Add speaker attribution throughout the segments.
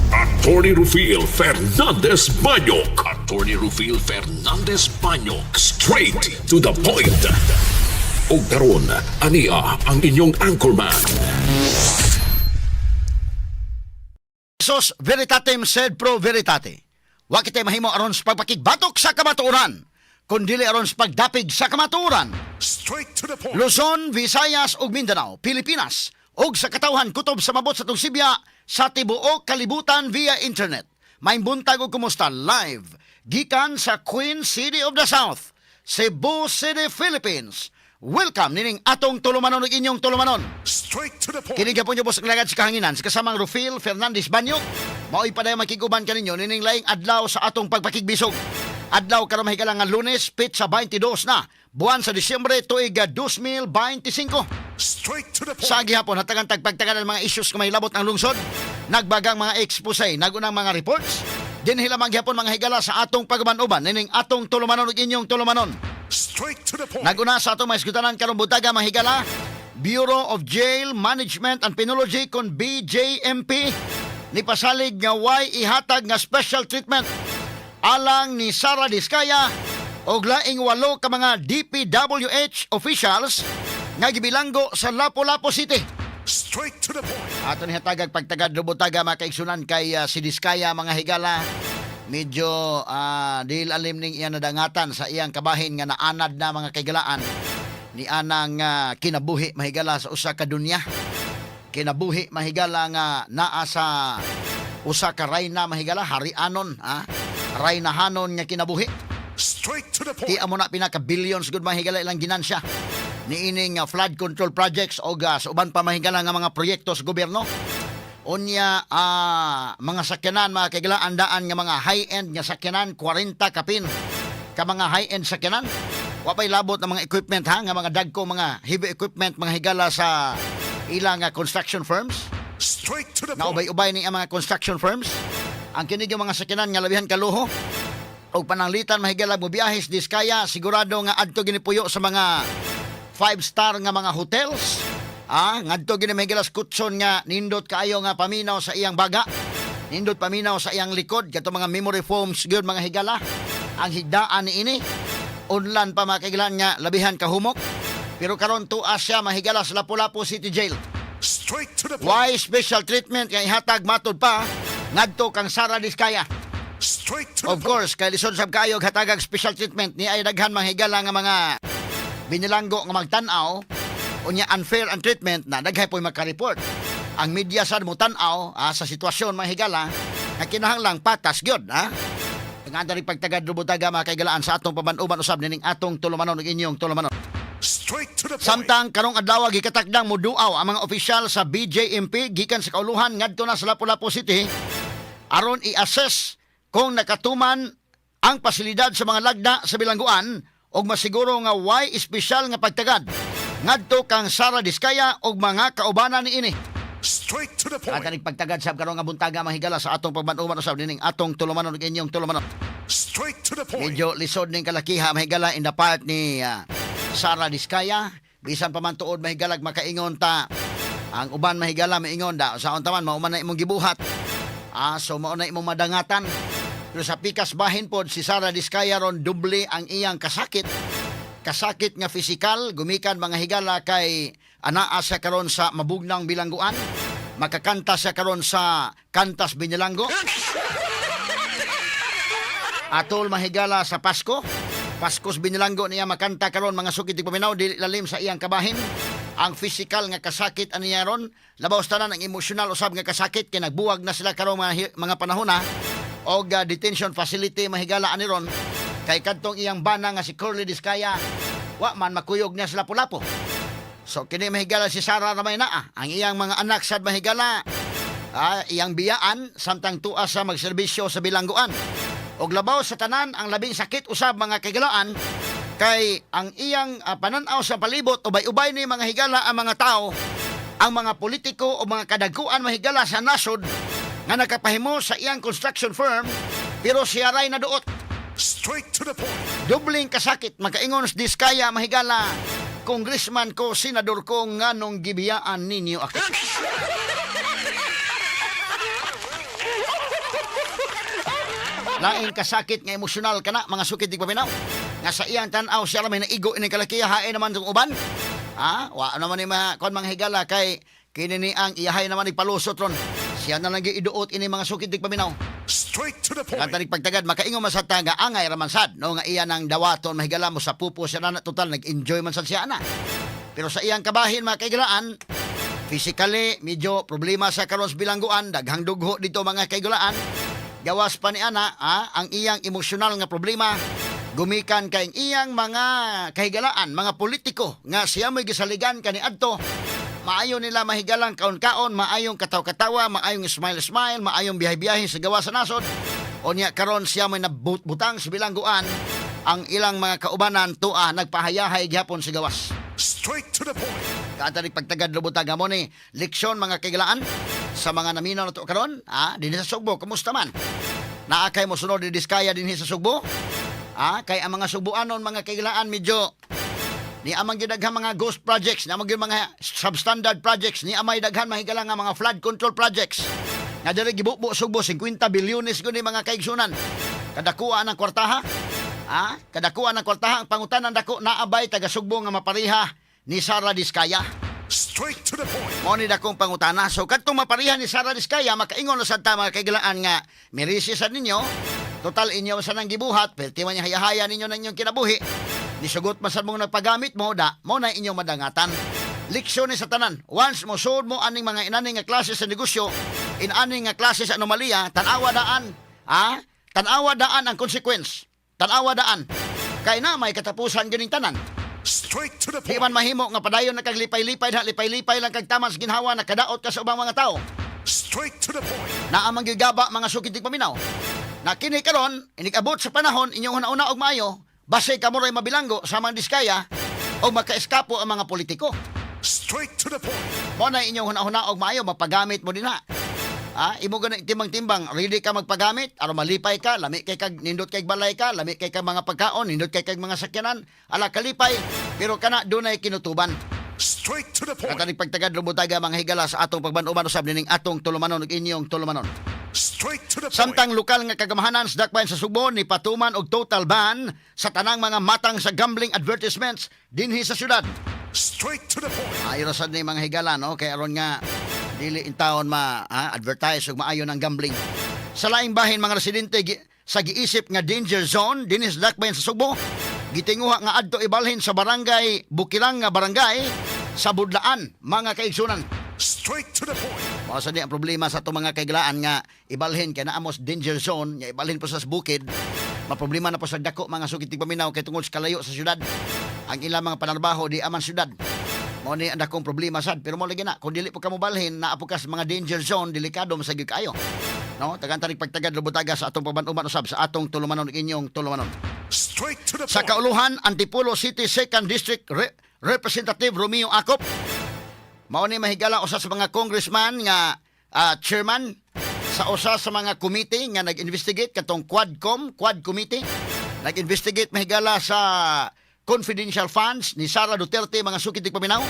Speaker 1: Attorney Rufil Fernandez Banyok. Attorney Rufil Fernandez Banyok. Straight to the point. Ug karon, ania ang inyong anchorman.
Speaker 2: Sos veritatem sed pro veritate. Wa kitay mahimo aron sa pagpakigbatok sa kamatuoran, kun dili aron sa pagdapig sa kamatuoran.
Speaker 1: Straight to the point.
Speaker 2: Luzon, Visayas ug Mindanao, Pilipinas ug sa katawhan kutob sa mabot sa tungsibya sa tibuok kalibutan via internet. Maayong buntag ug kumusta live gikan sa Queen City of the South, Cebu City, Philippines. Welcome nining atong tulumanon ug inyong tulumanon.
Speaker 1: Straight to the point.
Speaker 2: Kini gyapon niyo ang lagad sa kahanginan sa kasamang Rufil Fernandez Banyok. Mao'y padayon makiguban kaninyo nining laing adlaw sa atong pagpakigbisog. Adlaw karon, mahigala, nga Lunes, petsa 22 na buwan sa Disyembre, tuig 2025.
Speaker 1: Straight to the point.
Speaker 2: Sa gihapon, hatagan tagpagtagan ang mga issues nga mahilabot ang lungsod, nagbagang mga expose, nagunang mga reports. Dinhi lamang gihapon, mga higala, sa atong pag-uban-uban nining atong tulumanon ug inyong tulumanon.
Speaker 1: Straight to the point.
Speaker 2: Naguna sa atong mga isgutanan karong buntaga, mga higala, Bureau of Jail Management and Penology kon BJMP ni pasalig nga way ihatag nga special treatment alang ni Sara Diskaya og laing walo ka mga DPWH officials nga gibilanggo sa Lapu-Lapu City.
Speaker 1: Straight to the point.
Speaker 2: Ato ni hatagag pagtagad buntaga, mga kaigsunan, kay si Diskaya, mga higala, medyo dil alim ning iyang nadangatan sa iyang kabahin nga naanad na, mga kaigalaan, ni anang kinabuhi, mahigala, sa usa ka dunya, kinabuhi, mahigala, nga naa sa usa ka rayna, mahigala, harianon, ha, raynahanon nga kinabuhi.
Speaker 1: Straight to the point.
Speaker 2: Ti amo na pinaka billions gud, mahigala, ilang ginansya niining flood control projects o sa uban pa, mahigala, nga mga proyekto sa gobyerno. Unya mga sakyanan, mga kaigala, daan nga mga high-end nga sakyanan, 40 kapin ka mga high-end sakyanan. Wa pay labot ng mga equipment, ha, nga mga dagko, mga heavy equipment, mga higala, sa ilang construction firms.
Speaker 1: Straight to the
Speaker 2: Na
Speaker 1: point.
Speaker 2: Ubay-ubay ni ang mga construction firms. Ang kini yung mga sakyanan nga labihan kaluho og pananglitan, mahigala, mobiyahe si Diskaya, sigurado nga adto gini puyo sa mga five star nga mga hotels. Ah, ngadto gini, mahigala, sa kutson nga nindot kaayo nga paminaw sa iyang baga. Nindot paminaw sa iyang likod kato mga memory foams gyud, mga higala, ang higdaan ni ini. Unlan pa, mga kaiglan, nga labihan kahumok. Pero karon tuas siya, mahigala, sa Lapu-Lapu City Jail.
Speaker 1: Straight to the point.
Speaker 2: Why special treatment nga ihatag matod pa ngadto kang Sara Diskaya?
Speaker 1: Straight to
Speaker 2: Of
Speaker 1: the point.
Speaker 2: course, kay lisod sab kayo hatagag special treatment ni ay daghan mga higala nga mga binilanggo nga magtan-aw. Unya unfair ang treatment na daghay po'y maka-report. Ang media sad mo tan-aw sa sitwasyon, mga higala, nga kinahanglang patas gyud, ha. Ang anda rin pagtagad buntaga, mga kaigalaan, sa atong paban-uban usab nining atong tulumanon ug inyong tulumanon.
Speaker 1: Straight to the point.
Speaker 2: Samtang karong adlaw gikatakdang muduaw ang mga opisyal sa BJMP gikan sa kauluhan ngadto na sa Lapu-Lapu City aron i-assess kung nakatuman ang pasilidad sa mga lagda sa bilangguan og masiguro nga way espesyal nga pagtagad ngadto kang Sara Diskaya og mga kaubanan niini.
Speaker 1: Straight to the
Speaker 2: At
Speaker 1: point.
Speaker 2: kaning pagtagad sab karong nga buntaga, mahigala, sa atong pagban-uban usab nining atong tulumanon ug inyong tulumanon.
Speaker 1: Straight to the point.
Speaker 2: Medyo lisod ning kalakiha, mahigala, in the part ni Sara Diskaya. Bisan pa man tuod, mahigalag, makaingon ta. Ang uban, mahigala, maingon da sa unta man mao man na imong gibuhat. Ah, so mao na imong madangatan. Pero sa pikas bahin pod si Sara Diskaya ron, doble ang iyang kasakit. Kasakit nga pisikal gumikan, mga higala, kay anaa siya karon sa mabugnang bilangguan. Makakanta siya karon sa Kantas Binilanggo. Atol, mahigala, sa Pasko. Paskos Binilanggo niya makanta karon, mga suki tigpaminaw, dili lalim sa iyang kabahin. Ang physical nga kasakit aniya ron, labaw sa tanan ang emosyonal usab nga kasakit kay nagbuwag na sila karon mga panahon na og detention facility, mahigala, ani ron kay kadtong iyang bana nga si Curly Diskaya wa man makuyog niya sa Lapu-Lapu. So kini, mahigala, si Sara ramay naa. Ang iyang mga anak sad, mahigala, iyang biyaan samtang tuas sa magserbisyo sa bilangguan. Og labaw sa tanan, ang labing sakit usab, mga kaigalaan, kay ang iyang pananaw sa palibot, ubay-ubay ni, mga higala, ang mga tao, ang mga politiko o mga kadagkuan, mahigala, sa nasod nga nakapahimo sa iyang construction firm, pero siya ray naduot.
Speaker 1: Straight to the point.
Speaker 2: Dubling kasakit, makaingon si Diskaya, mahigala, "Congressman ko, senador ko, nganong gibiyaan ninyo ako?" Laing kasakit nga emosyonal kana, mga suki tigpaminaw. Nga sa iyang tan-aw, siya ra may naigo ini kalakiha, hain naman tong uban. Ha? Wa naman ni mga kon mga higala kay kini ni ang iyahay naman ipalusot ron. Siya na lang giiduot ini, mga suki tigpaminaw.
Speaker 3: Straight to the point.
Speaker 2: Kanta pagtagad makaingon man sad ta nga angay ra man sad no nga iya nang dawaton, mahigala, mo sa pupo siya na, total nag-enjoy man sad siya ana. Pero sa iyang kabahin, mga kaigalaan, physically medyo problema sa karon sa bilangguan, daghang dugho dito, mga kaigalaan. Gawas pa ni ana, ang iyang emosyonal nga problema gumikan kay iyang mga kahigalaan, mga politiko nga siya mo'y gisaligan kaniadto. Maayo nila mahigalang kaon-kaon, maayong kataw-katawa, maayong smile-smile, maayong biyahe-biyahe sa gawa sa nasod. O niya karon siya may nabutang sa bilangguan, ang ilang mga kaubanan tua nagpahayahay gihapon sa gawas.
Speaker 3: Straight to the point.
Speaker 2: Kaanta ni pagtagad lubutag mo ni leksyon, mga kaigalaan, sa mga naminaw na to karon, dinhi sa Sugbo, kumusta man? Naa kay mo sunod ni Diskaya dinhi sa Sugbo? Kay ang mga Sugboanon, mga kaigalaan, medyo ni amang gidaghan mga ghost projects, ni amang gyud mga substandard projects, ni amay daghan mahigala nga mga flood control projects. Nga diri gibubo Sugbo, 50 bilyones gud ni, mga kaigsunan. Kadakuan ang kwartaha. Kadakuan ang kwartaha. Ang pangutanan dako, naa bay taga Sugbo nga mapareha ni Sara Diskaya?
Speaker 3: Straight to the point.
Speaker 2: Mao ni dakong pangutana. So kadtong mapareha ni Sara Diskaya, makaingon na sad ta, mga kaigalaan, nga mirisi sa ninyo. Total inyo sa nang gibuhat, perti man niya hayahaya ninyo ng inyong kinabuhi. Nisugot man sad mong nagpagamit mo da, mo na inyong madangatan. Leksyon ni sa tanan. Once mo sud mo aning mga inani nga klase sa negosyo, inani nga klase sa anomalya, tan-awa daan. Ha? Tan-awa daan ang consequence. Tan-awa daan. Kay na may katapusan ganing tanan.
Speaker 3: Straight to the
Speaker 2: Di
Speaker 3: point.
Speaker 2: man mahimo nga padayon na kag lipay-lipay na lipay-lipay lang kag taman sa ginhawa, nakadaot ka sa ubang mga tao.
Speaker 3: Straight to the point.
Speaker 2: Naa man gigaba, mga suki tigpaminaw. Na kini karon inig-abot sa panahon, inyong una og maayo, base kamo ray mabilanggo sa mga Diskaya o makaeskapo ang mga politiko.
Speaker 3: Straight to the point.
Speaker 2: Mo na inyong huna-huna og maayo, mapagamit mo dinha. Imo gani timbang-timbang, ready ka magpagamit aron malipay ka, lami kay kag nindot kay balay ka, lami kay kag mga pagkaon, nindot kay kag mga sakyanan, ala kalipay, pero kana dunay kinutuban.
Speaker 3: Straight to the point.
Speaker 2: Katanig pagtagad lumutaga, mga higala, sa atong pagbanuban usab nining atong tulumanon ug inyong tulumanon.
Speaker 3: Straight to the point.
Speaker 2: Samtang lokal nga kagamhanan sa Dakbayan sa Sugbo ni patuman og total ban sa tanang mga matang sa gambling advertisements dinhi sa syudad.
Speaker 3: Straight to the point.
Speaker 2: Ayo ra sad ni, mga higala, no, kay aron nga dili intawon ma advertise og maayo ng gambling. Sa laing bahin, mga residente sa giisip nga danger zone dinhi sa Dakbayan sa Sugbo gitinguha nga adto ibalhin sa barangay Bukirang nga barangay sa Budlaan, mga kaigsunan.
Speaker 3: Straight to the point.
Speaker 2: Mao sa di ang problema sa atong mga kaiglaan nga ibalhin kay naamos danger zone nga ibalhin po sa bukid. Maproblema na po sa dako, mga suki tigpaminaw, kay tungod sa kalayo sa syudad. Ang ilang mga panarbaho di aman syudad. Mao ni ang dakong problema sad, pero mo lagi na kung dili po ka mobalhin, naa po ka sa mga danger zone, delikado man sa gyud kaayo. No, tagan tanig pagtagad lubutaga sa atong pagban-uban usab sa atong tulumanon ug inyong tulumanon.
Speaker 3: Straight to the
Speaker 2: Sa
Speaker 3: point.
Speaker 2: kauluhan, Antipolo City 2nd District Representative Romeo Acop. Mao ni, mahigala, usa sa mga congressman nga chairman sa usa sa mga committee nga nag-investigate katong Quadcom, Quad Committee. Nag-investigate, mahigala, sa confidential funds ni Sara Duterte, mga suki paminaw.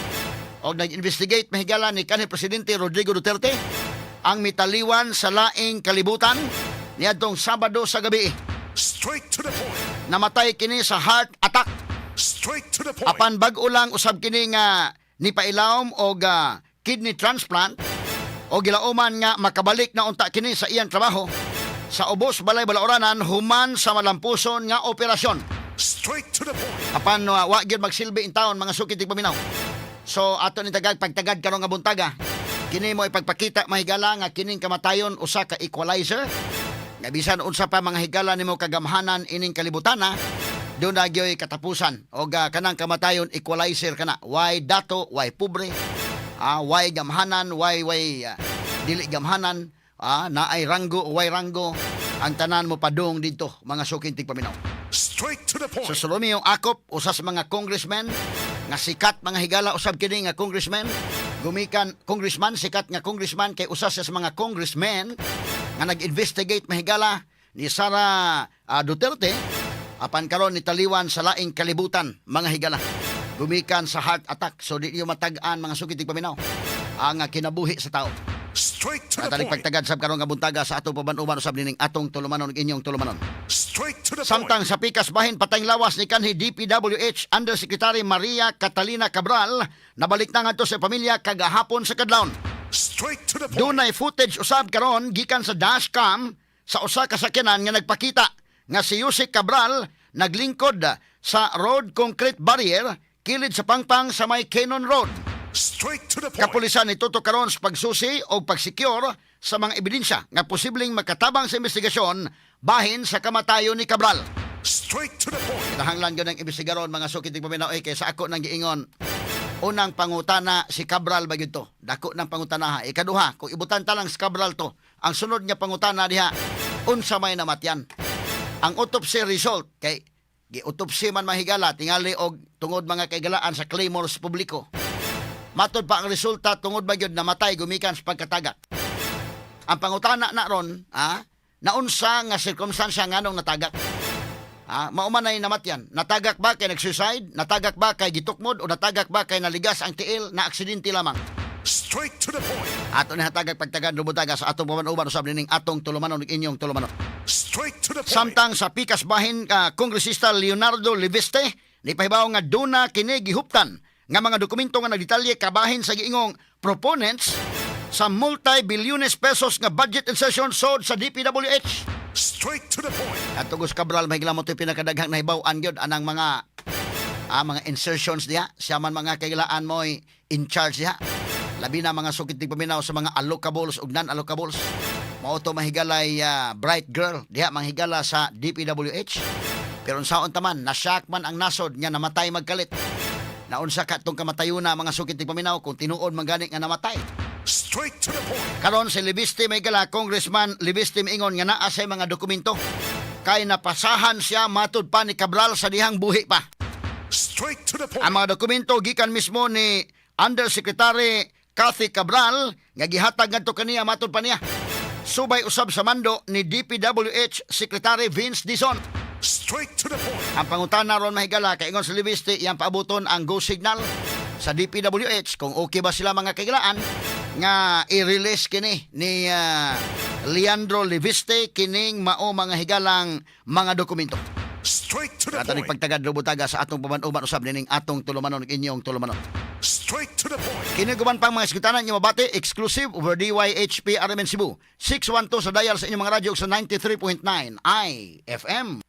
Speaker 2: O nag-investigate, mahigala, ni kanhi Presidente Rodrigo Duterte ang mitaliwan sa laing kalibutan niadtong Sabado sa gabi.
Speaker 3: Straight to the point.
Speaker 2: Namatay kini sa heart attack.
Speaker 3: Straight to the point.
Speaker 2: Apan bag-o lang usab kini nga nipailawom og kidney transplant o gilauman nga makabalik na unta kini sa iyang trabaho sa ubos balay balaoranan human sa malampuson nga operasyon.
Speaker 3: Straight to the point.
Speaker 2: Apan wa gyud magsilbi in taon, mga suki tigpaminaw. So ato ni tagag pagtagad karon nga buntaga. Kini mo ipagpakita, mahigala, nga kining kamatayon usa ka equalizer. Nga bisan unsa pa, mga higala, nimo kagamhanan ining kalibutana, duna gyoy katapusan o kanang kamatayon equalizer kana. Way dato, way pobre, way gamhanan, way dili gamhanan, naay ranggo o way ranggo, ang tanan mo padung dito, mga suking tigpaminaw.
Speaker 3: Straight to the point.
Speaker 2: So, si Romeo Acop, usa sa mga congressman nga sikat, mga higala, usab kini nga congressman gumikan congressman, sikat nga congressman kay usa siya sa mga congressman nga nag-investigate, mahigala, ni Sara Duterte, apan karon nitaliwan sa laing kalibutan, mga higala, gumikan sa heart attack. So di niyo matag-an, mga suki tigpaminaw, ang kinabuhi sa tao.
Speaker 3: Straight to the
Speaker 2: Atalik
Speaker 3: point.
Speaker 2: Pagtagad sab karon nga buntaga sa atong paban-uban usab nining atong tulumanon ug inyong tulumanon.
Speaker 3: Straight to the point.
Speaker 2: Samtang sa pikas bahin, patayng lawas ni kanhi DPWH Undersecretary Maria Catalina Cabral nabalik na ngadto sa pamilya kagahapon sa kadlawon.
Speaker 3: Straight to the point.
Speaker 2: Dunay footage usab karon gikan sa dashcam sa usa ka sakyanan nga nagpakita nga si Usec Cabral naglingkod sa road concrete barrier kilid sa pangpang sa may Kennon Road.
Speaker 3: Straight to the point.
Speaker 2: Kapulisan nitutok karon sa pagsusi o pag-secure sa mga ebidensya nga posibleng makatabang sa investigasyon bahin sa kamatayon ni Cabral.
Speaker 3: Straight to the point.
Speaker 2: Kinahanglan gyud ang imbestigaron, mga suki tigpaminaw, eh, kay sa ako nang giingon, unang pangutana, si Cabral ba gyud to? Dako ng pangutana ha. Ikaduha, kung ibutan ta lang si Cabral to, ang sunod nga pangutana diha, unsa may namatyan? Ang autopsy result kay gi-autopsy man, mahigala, tingali og tungod mga kaigalaan sa claimors publiko. Matod pa ang resulta, tungod ba gyud namatay gumikan sa pagkatagak. Ang pangutana na ron, ha, naunsa nga sirkumstansya nganong natagak? Ha, mao man ay namatyan. Natagak ba kay nag-suicide? Natagak ba kay gitukmod? O natagak ba kay naligas ang tiil na aksidente lamang?
Speaker 3: Straight to the point.
Speaker 2: Ato ni hatagag pagtagan rubutaga sa atong paban-uban usab nining atong tulumanon ug inyong tulumanon.
Speaker 3: Straight to the point.
Speaker 2: Samtang sa pikas bahin, Kongresista Leonardo Leviste ni pahibaw nga duna kini gihuptan nga mga dokumento nga nagdetalye kabahin sa giingong proponents sa multi-bilyones pesos nga budget insertion sod sa DPWH.
Speaker 3: Straight to the point.
Speaker 2: At tugos Cabral, mahigla mo ito'y pinakadaghang nahibaw-an gyud anang mga insertions diha. Siya man, mga kailaan, mo'y in charge diha. Labi na, mga sukit paminaw, sa mga allocables ug non-allocables. Mao to, mahigalay, bright girl diha manghigala sa DPWH. Pero unsaon taman, nasyak man ang nasod nga namatay magkalit. Naunsa ka tong kamatayuna, mga sukit paminaw, kung tinuod man gani nga namatay?
Speaker 3: Straight to the point.
Speaker 2: Karon si Leviste may gala, Congressman Leviste, miingon nga naa say mga dokumento kay napasahan siya matud pa ni Cabral sa dihang buhi pa.
Speaker 3: Straight to the point.
Speaker 2: Ang mga dokumento gikan mismo ni Undersecretary Cathy Cabral nga gihatag ngadto kaniya matud pa niya. Subay usab sa mando ni DPWH Secretary Vince Dizon.
Speaker 3: Straight to the point.
Speaker 2: Ang pangutana ron, mahigala, kay ingon sa Leviste, iyang paabuton ang go signal sa DPWH kung okay ba sila, mga kaigalaan, nga i-release kini ni Leandro Leviste kining mao mga higalang mga dokumento.
Speaker 3: Straight to the
Speaker 2: Ato ni
Speaker 3: point.
Speaker 2: pagtagad rubutaga sa atong paban-uban usab nining atong tulumanon ug inyong tulumanon.
Speaker 3: Straight to the point.
Speaker 2: Kini guban pang mga eskutanan inyo mabati exclusive over DYHP RMN Cebu. 612 sa dial sa inyong mga radyo ug sa 93.9 IFM.